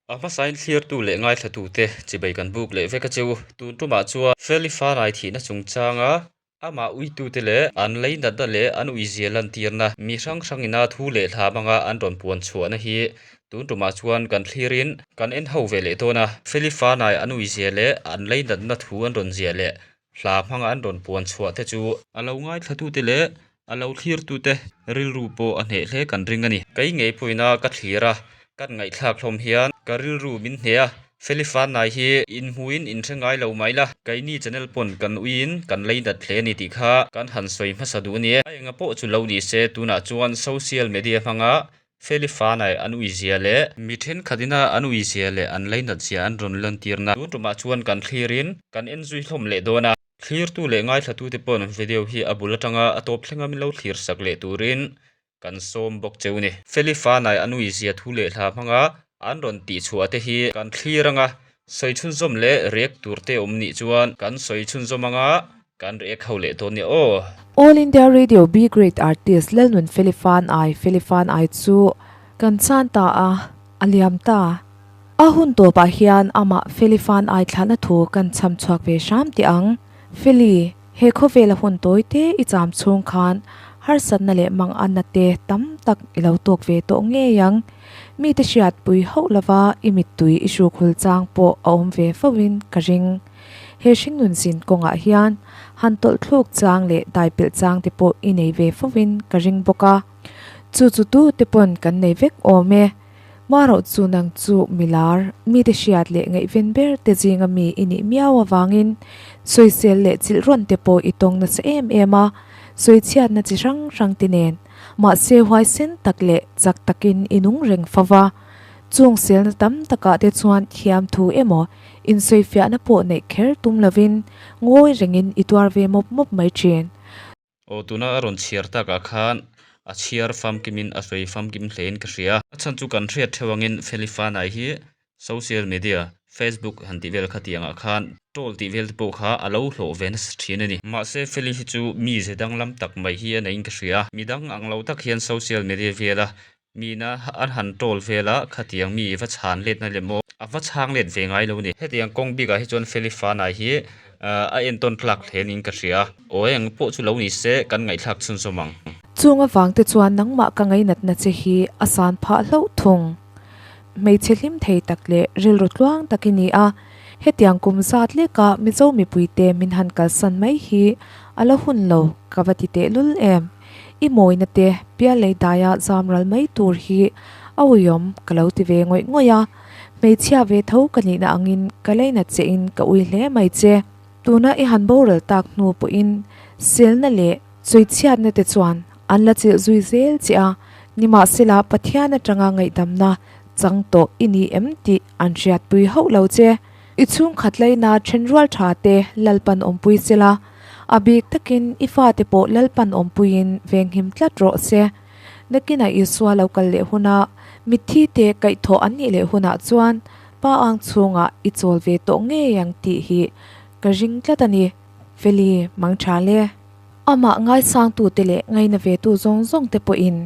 A hmasain thlirtu leh ngaithlatute chibai kan buk leh vek a cheu. Tun tumah chuan Feli Fanai thihna chungchanga amah uitute leh an leinatna leh an uizia lantirna mi hrang hrangina thu leh hla hmanga an rawn puan chhuahna hi tun tumah chuan kan thlirin kan en ho ve leh dawn a. Feli Fanai an uizia leh an leinatna thu an rawn ziah leh hla hmanga an rawn puan chhuah te chu a lo ngaithlatute leh A lo thlirtute rilru pawh a hneh hle kan ring a ni. Kei ngei pawhin a ka thlir a, kan ngaihthlak hlawm hian ka rilru min hneh a, Feli Fanai hi inhmuin inhre ngai lo mai la, keini channel pawn kan uiin kan lei nat hle a ni tih kha kan han sawi hmasa duh a ni e. A enga pawh chu lo ni se, tunah chuan social media hmanga Feli Fanai an uizia leh mi thenkhatina an uizia leh an lei nat zia an rawn lantirna tun tumah chuan kan thlirin kan enzui hlawm leh dawn a. Thlirtu leh ngaithlatute pawn video hi a bul atanga a tawp thlenga min lo thlir sak leh turin kan sawm bawk cheu ni. Feli Fanai a nui zia thu leh hla hmanga an rawn tih chhuah te hi kan thlir anga sawi chhunzawm leh react tur te awm nih chuan kan sawi chhunzawm anga kan react ho leh dawn nia aw. All India Radio B Grade Artist Lalnun Feli Fanai Feli Fanai chu kan chan ta a, a liam ta. A hun tawpah hian amah Feli fan ai thlahna thu kan chham chhuak ve hram teh ang. Feli, he khawvela hun tawi te i cham chhung khan harsatna leh manganna te tam tak i lo tawk ve tawh ngei ang. Mite hriatpui hauh lova i mittui i hrukhul chang pawh a awm ve fo in ka ring. He hringnun zin kawngah hian han tawlh thluk chang leh daipelh chang te pawh i nei ve fo in ka ring bawk a. Chu chu tu te pawn kan nei vek awm e. Marawh chu nang chu milar, mite hriat leh ngaihven ber te zinga mi i nih miau avangin sawisel leh chilh rawn te pawh i tawng nasa em em a, sawichhiatna chi hrang hrang te nen. Mahse huaisen tak leh chak takin i nung reng fo va. Chung selna tam takah te chuan thiam thu emaw insawifiahna pawh neih kher tum lovin ngawi rengin i tuar ve mawp mawp mai thin. Aw tuna a rawn chhiar takah khan a chhiar famkimin a sawi famkim hlein ka hria. A chhan chu kan hriat theuh angin Feli Fanai hi social media Facebook han tih vel kha tiangah khan troll tih vel te pawh kha a lo hlawh ve nasa thin a ni. Mahse Feli hi chu mi ze danglam tak mai hi a neiin ka hria. Midang ang lo tak hian social media vela Mina an han troll vel a, khatiang mi va chhan let na lem aw. A va chhang let ve ngai lo ni. Hetiang kawng bikah hi chuan Feli Fanai hi a entawn tlak hle niin ka hria. Aw eng pawh chu lo ni se kan ngaihthlak chhunzawm ang. Chung avang te chuan nangmah ka ngainatna che hi a san phah hlauh thung. Hmeichhe hlim thei tak leh rilru tluang tak i ni a, hetiang kum zat leka Mizo mipuite min han kalsan mai hi a la hun lo ka va ti tehlul em. I mawina te pial lei daia zam ral mai tur hi a uiawm ka lo ti ve ngawih ngawih a, hmeichhia ve tho ka nihna angin ka leinat che in ka ui hle mai che. Tuna i han boral tak hnu pawhin selna leh sawichhiatna te chuan an la chilh zui zel che a, nimahsela Pathian atanga ngaihdamna chang tawh i ni em tih an hriatpui hauh lo che. I chhungkhat laina thenrual tha te Lalpan awmpui sela, a bik takin i fate pawh Lalpan awmpuiin venghim tlat rawh se. Nakinah Isua lo kal leh huna mitthi te kaihthawh an nih leh hunah chuan Pa ang chhungah i chawl ve tawh ngei ang tih hi ka ring tlat a ni. Feli, mang tha le. Amah ngaisangtute leh ngaina vetu zawng zawng te pawhin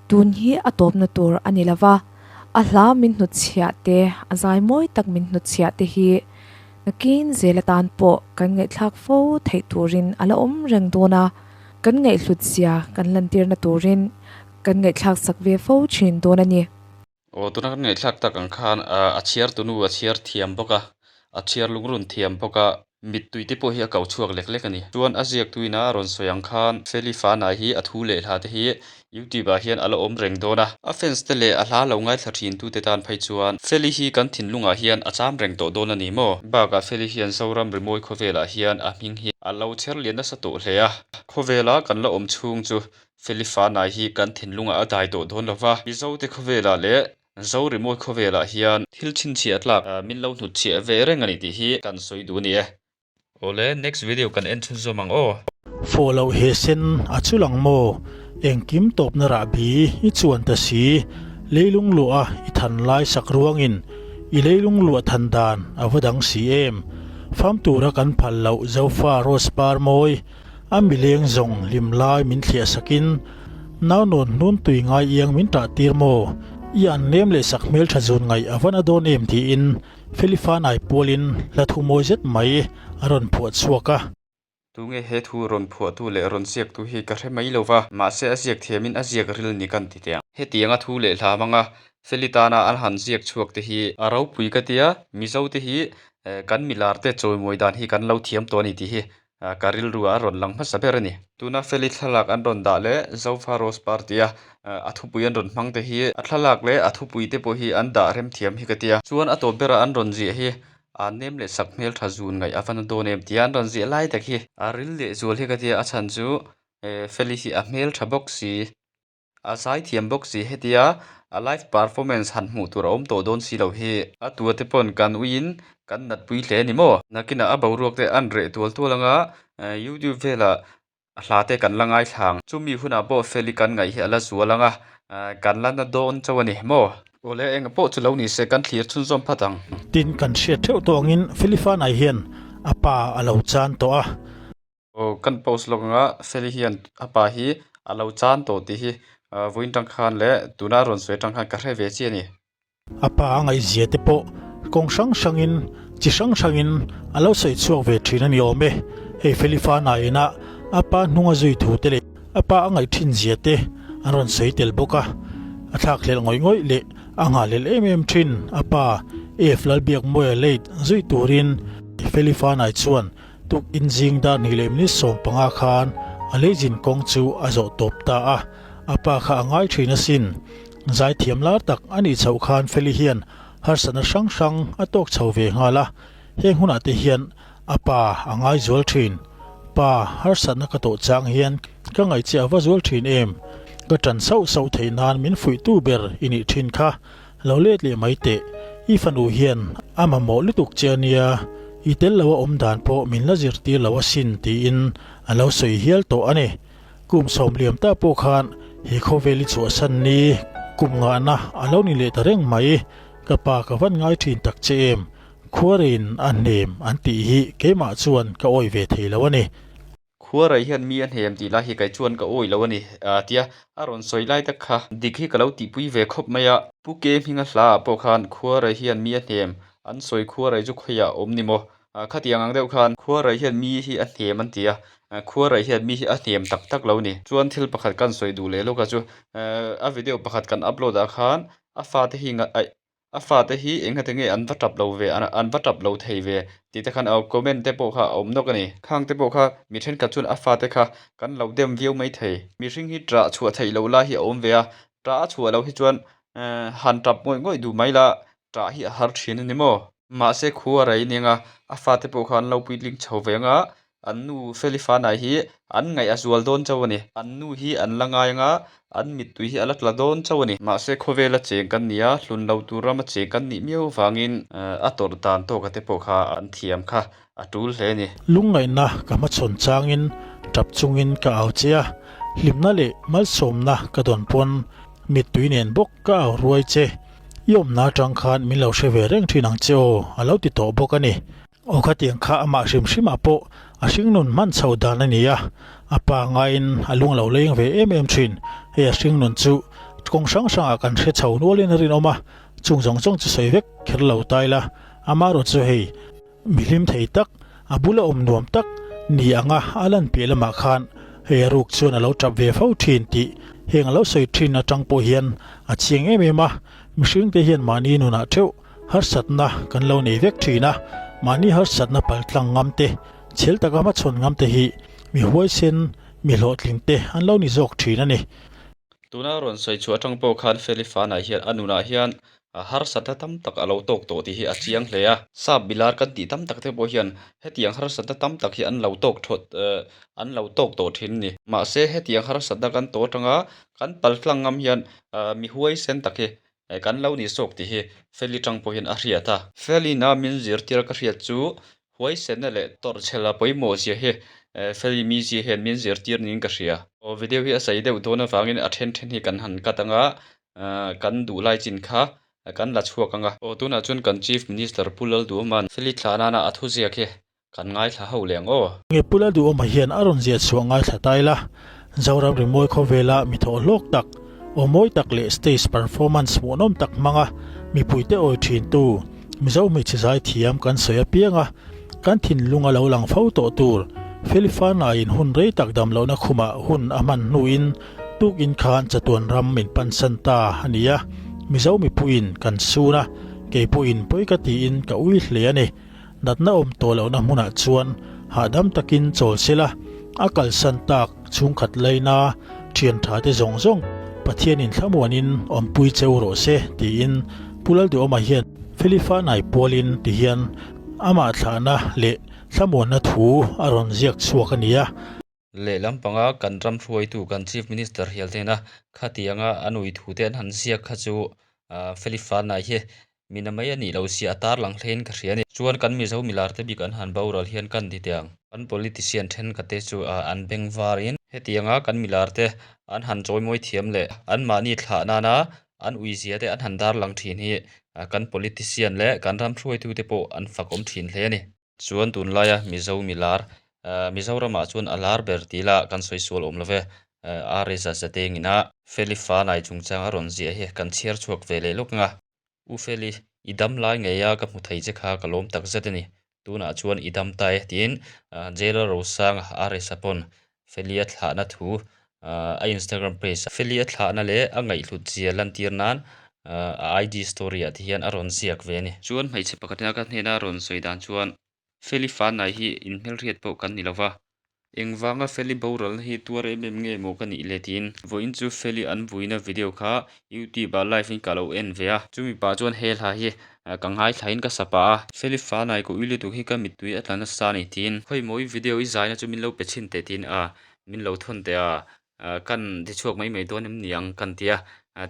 tun hi a tawpna tur a ni lova. A hla min hnutchhiah te, a zai mawi tak min hnutchhiah te hi nakin zel atan pawh kan ngaihthlak fo theih turin a la awm reng dawn a, kan ngaihhlut zia kan lantirna turin kan ngaihthlak sak ve fo thin dawn a ni. Aw, tuna kan ngaihthlak tak ang khan a chhiar tunu a chhiar thiam bawk a, a chhiar lungrun thiam bawk a. Mittui te pawh hi a ko chhuak lek lek a ni. Chuan a ziaktuina a rawn sawi ang khan Feli Fanai hi a thu leh hla te hi YouTube ah hian a la awm reng dawn a. A fans te leh a hla lo ngaithla thin tu te tan phei chuan Feli hi kan thinlungah hian a cham reng tawh dawn a ni maw? Bakah Feli hian Zoram rimawi khawvelah hian a hming hi a lo chher lian nasa tawh hle a. Khawvela kan la awm chhung chu Feli Fanai hi kan thinlungah a dai tawh dawn lo va. Mizo te khawvelah leh Zo rimawi khawvelah hian thil chhinchhiah tlak min lo hnutchhiah ve reng a ni tih hi kan sawi duh a ni e. Awle, next video kan en chhunzawm ang aw. Fawh loh he sen a chu lang maw? Engkim tawpna rahbi i chuan ta si. Leilung luah a i than lai sak ruangin i leilung luah than dan a va dang si em? Fam tura kan phal loh Zofa Rose par mawi a mileng zawng hlim lai min thliah sakin Naunawn hnun tui ngai iang min tah tir maw? I an nem leh sak hmeltha zun ngaih a va na dawn em tiin Feli Fanai pualin hla thu mawi zet mai a rawn phuah chhuak a. Tunge he thu rawn phuahtu leh rawn ziaktu hi ka hre mai lo va, mahse a ziak thiamin a ziak ril ni kan ti teh ang. Hetianga thu leh hla hmanga Feli tana an han ziak chhuak te hi a ropui ka tia, Mizo te hi kan milar te chawimawi dan hi kan lo thiam tawh a ni tih hi Ka rilru a rawn lang hmasa ber a ni. Tuna Feli thlalak an rawn dah leh Zofa Rose Party a a thupui an rawn hmang te hi a thlalak leh a thupui te pawh hi an dah rem thiam hi ka tia. Chuan a tawp bera an rawn ziah hi a nem leh sak hmel tha zun ngaih a va na dawn em tia an rawn ziah lai tak hi a ril leh zual hi ka tia a chhan chu Feli hi a hmel tha bawk si. A zaithiam bawk si hetia a live performance han hmuh tur a awm tawh dawn si lo hi. A tua te pawn kan uiin kan natpui hle a ni maw? Nakinah a boruak te an reh tual tual anga youtube velah a hla te kan la ngaithla ang. Chumi hunah pawh Feli kan ngaih hi a la zual anga kan la na dawn chauh a ni maw? Awle enga pawh chu lo ni se kan thlir chhunzawm phat ang. Tin kan hriat theuh tawh angin Feli Fanai hian a pa a lo chan tawh a. Aw kan post lawk anga Feli hian a pa hi a lo chan tawh tih hi vawiin tang khan leh tuna a rawn sawi atang khan ka hre ve chiah a ni. A pa a ngaihzia te pawh kawng hrang hrangin chi hrang hrangin a lo sawi chhuak ve thin a ni awm e. Hei Feli fana inah a pa hnung a zui thu te leh a pa a ngaih thin zia te an rawn sawi tel bawk a. A thlakhlelh ngawih ngawih leh a nghahhlelh em em thin a pa F Lalbiakmawia late zui turin Feli fanai chuan Tuk inzing dar hnih leh minute 15 khan a leizin kawng chu a zawh tawp ta a, a pa kha a ngai thin asin. Zaithiam lar tak a nih chhoh khan Feli hian harsatna hrang hrang a tawk chho ve nghal a, heng hunah te hian a pa a ngai zual thin. Pa, harsatna ka tawh chang hian ka ngaih che a va zual thin em? Ka ṭan sauh sauh theih nan min fuihtu ber i nih thin kha. Lo let leh mai teh, i fanu hian a mamawh lutuk che a nia, i tel lo a awm dan pawh min la zirtir lo asin tiin a lo sawi hial tawh a ni. Kum sawmliam ta pawh khan he khawvel i chhuahsan ni kum ngahna a lo ni leh ta reng mai, ka pa ka van ngai thin tak che em, khuareiin a hnem an tih hi keimah chuan ka awih ve thei lo a ni. Khuarai hian mi a hnem tih lai hi kei chuan ka awi lo a ni tia a rawn sawi lai tak kha dik hi ka lo tihpui ve khawp mai a. Pu Ke hminga hla ah pawh khan Khuarai hian mi a hnem an sawi Khuarai chu khawiah a awm ni maw? Khatiang ang deuh khan Khuarai hian mi hi a hnem an ti a, Khuarai hian mi hi a hnem tak tak lo ni. Chuan thil pakhat kan sawi duh leh lawk a chu a video pakhat kan upload ah khan a fate hi aih A fate hi engate nge an va tap lo ve, an va tap lo thei ve tih te khan comment te pawh kha a awm nawk a ni. Khang te pawh kha mi thenkhat chuan a fate kha kan lo dem viau mai thei. Mihring hi ṭah chhuah theih loh lai hi a awm ve a, ṭah a chhuah loh hi chuan han tap ngawih ngawih duh mai la, ṭah hi a har ṭhin a ni maw? Mahse khua a rei ning a, a fate pawh kha an lo puitling chho ve ang a, An nu Feli Fanai hi an ngaih a zual dawn chauh a ni. An nu hi an la ngai anga an mittui hi a la tla dawn chauh a ni. Mahse khawvela cheng kan ni a, hlun lo tur rama cheng kan nih miau vangin a tawrh dan tawka te pawh kha an thiam kha a tul hle a ni. Lungngaihna ka hmachhawn changin tap chungin ka au che a, hlimna leh malsawmna ka dawn pawn mittui nen bawk ka au ruai che. I awmna atang khan min lo hre ve reng thin ang che aw a lo ti tawh bawk a ni. Aw khatiang kha amah hrim hrimah pawh a hringnun hman chho dan a ni a, a pa ngaiin a lung lo leng ve em em thin. Hei a hringnun chu kawng hrang hrangah kan hre chho nualin a rinawm a, chung zawng zawng chu sawi vek kher lo ta ila, amaherawh chu hei mi hlim thei tak, a bula awm nuam tak ni anga a lan piah lamah khan hei a ruk chuan a lo tap ve fo thin tih heng a lo sawi thin atang pawh hian a chiang em em a, mihringte hian mahni nunah theuh Harsatna kan lo nei vek thin a, mahni harsatna paltlang ngam te, chhel taka hmachhawn ngam te hi mi huaisen, mi hlawhtling te an lo ni zawk thin a ni. Tuna rawn sawi chhuah atang pawh khan Feli Fanai hian a nunah hian harsatna tam tak a lo tawk tawh tih hi a chiang hle a. Sap bilar kan tih tam tak te pawh hian hetiang harsatna tam tak hi an lo tawk thawt an lo tawk tawh thin a ni. Mahse hetiang harsatna kan tawh atanga kan paltlang ngam hian mi huaisen tak hi Kan lo ni sawk tih hi Feli tang pawhin a hriat a. Felina min zirtir ka hriat chu huaisenna leh tawrhchhela pawimawh zia hi Feli mizia hian min zirtir niin ka hria. Aw video hi a sei deuh dawn avangin a then then hi kan han cut anga kan duh lai chin kha kan la chhuak anga. Aw tunah chuan kan Chief Minister Pu Lalduhawma'n Feli thlah nana a thuziak hi Kan ngaithla ho leh ang aw. Nge Pu Lalduhawma hian a rawn ziah chhuah ngaithla ta ila, Zoram rimawi khawvela mi thawh hlawk tak, Aw mawi tak leh stage performance hmuhnawm tak hmanga mipuite awi thintu Mizo hmeichhe zaithiam kan sawi apiang a, kan thinlung a lo lang fo tawh tur. Felifana-in hun rei tak dam lohna khumah hun a hman hnuin tukin khan chatuan ram min pansan ta a ni a, Mizo mipuiin kan sun a, kei pawhin pawi ka tiin ka ui hle a ni. Natna awm tawh lohna hmunah chuan hahdam takin chawl sela, a kalsan tak chhungkhat laina thian tha te zawng zawng Pathianin thlamuanin awmpui cheu rawh se tiin Pu Lalduhawma hian Felifa Naipualin ti hian amah thlahna leh thlamuanna thu a rawn ziak chhuak a ni a. Lehlam panga kan ram hruaitu kan Chief Minister hial hnena khatianga a nui thu te an han ziak kha chu Felifa Nai hi mina mai a nih loh zia a tarlang hlein ka hria a ni. Chuan kan Mizo milar te bik an han boral hian kan ti teh ang. Kan politician thenkhat te chu an beng varin hetianga kan milar te an han chawimawi thiam leh anmahni thlah nana an uizia te an han darlang thin hi kan politician leh kan ram hruaitu te pawh an fakawm thin hle a ni. Chuan tunlaia Mizo milar Mizoramah chuan a lar ber tih lah kan sawi sual awm love RSA Zatengina Feli Fanai chungchang a rawn ziah hi kan chhiar chhuak ve leh lawk ang a. U Feli, i dam lai ngei a ka hmu thei che kha ka lawm tak zet a ni. Tunah chuan i dam ta e tiin Jailor Rosanga RSA pawn Feli a thlahna thu a Instagram page ah Feli a thlahna leh a ngaihhlut zia lantir nan a IG story ah te hian a rawn ziak ve a ni. Chuan hmeichhe pakhatina ka hnena rawn sawi dan chuan Feli Fanai hi inhmelhriat pawh kan ni lova. Engvanga Feli boralna hi tuar em em nge maw ka nih le tiin vawiin chu Feli an vuina video kha YouTube ah live in ka lo en ve a. Chumi pah chuan he hla hi ka ngaithlain ka sa pah a. Feli Fanai ka ui lutuk hi ka mittui a tla nasa a ni tiin khawimawi video i zaina chu min lo pe chhin teh tiin a min lo thawn teh a. Kan ti chhuak mai mai dawn em ni ang kan ti a,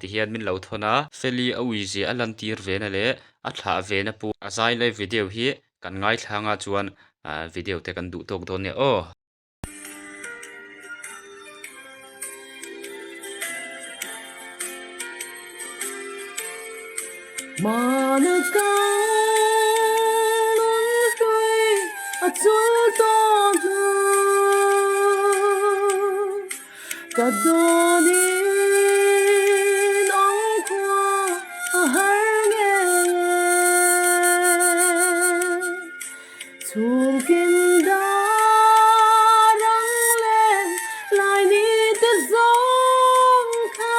tihian min lo thawn a. Feli a uizia a lantir ve na leh a thlah ve na pawh a zai lai video hi kan ngaithla anga chuan video te kan duh tawk dawn nia aw. Hmana kan nun hlui a chul tawh hnu Ka dawnin awm khua a har ngei e Chhungkin dar ang leh lai ni te zawng kha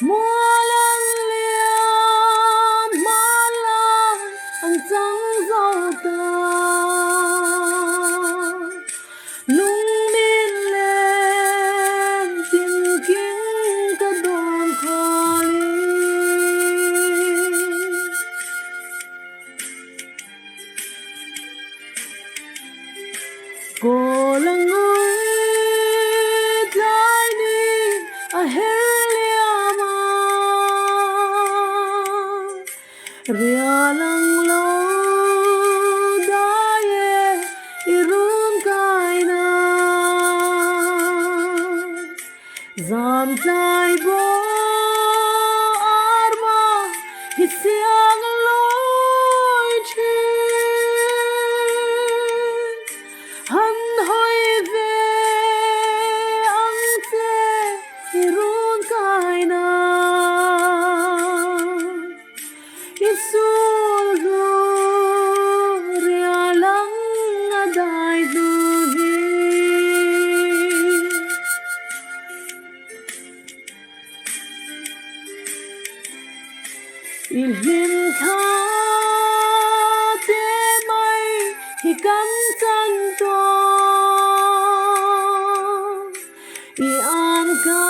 Mual an lian hmanlai an chang zo ta. Lungmin len tinkim ka dawn khuali. Kawl a ngawi tlai ni a her liam a, Rial ang lo dai e i run kai na. Zan tlai bawh arma hi siang lawi thin. Han hawi ve ang che i run kai na. I sul hnu rial ang a dai hnu hi. I hlim thla te mai hi kan chan tawh. I an ka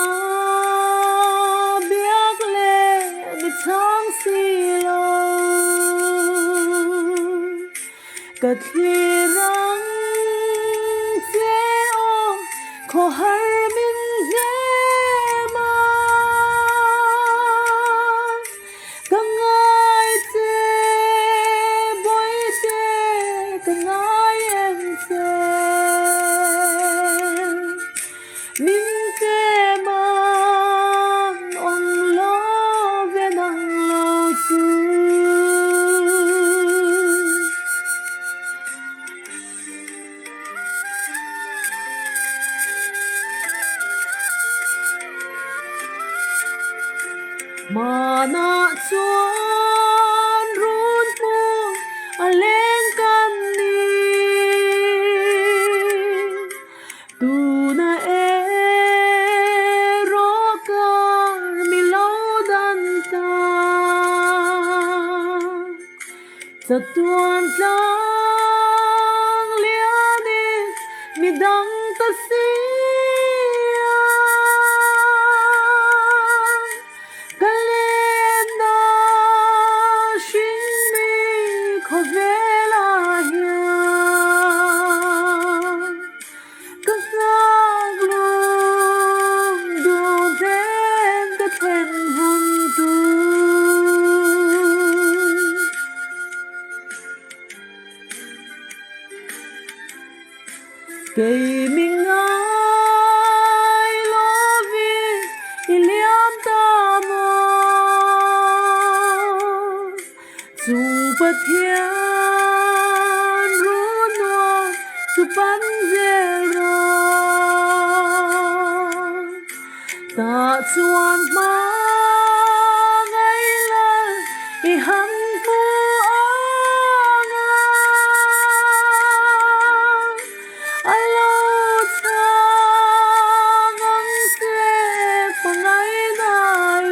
biak leh mi chhang si lo. Ka thlir ang che aw khawhar min hnem a. Ka ngai che Bawihte ka ngai em che. Min hnem an awm lo ve nang lo chu. Vanah chuan run hmun a leng kan ni. Tuna erawh kar mi lo dan ta. Chatuan tlang lianin mi dang ta si a. Ka lenna hring mi khawvelah hian ka nghak lung duh hnen ka thlen hun tur. Kei mi ngai lovin i liam ta maw? Chung Pathian runuam chu pan zel rawh. Tah chuan hma ngaila i han hmu ang a, a lo chhang ang che hmangaihnain.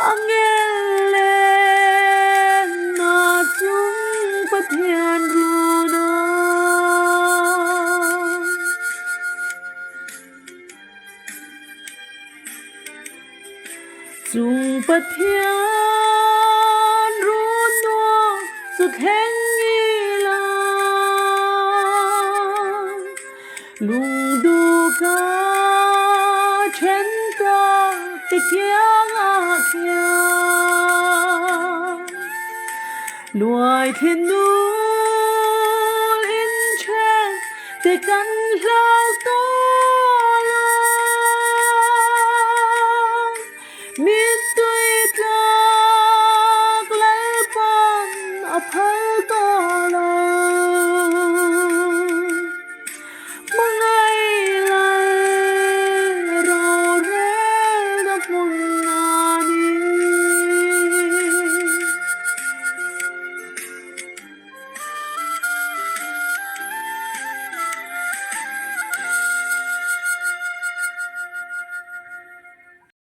A ngel lenna chung Pathian run a. Chung Pathian run nuam chu thleng ila. Lungduka then ta te kiangah khian Luai thinul in then te kan hlau ta.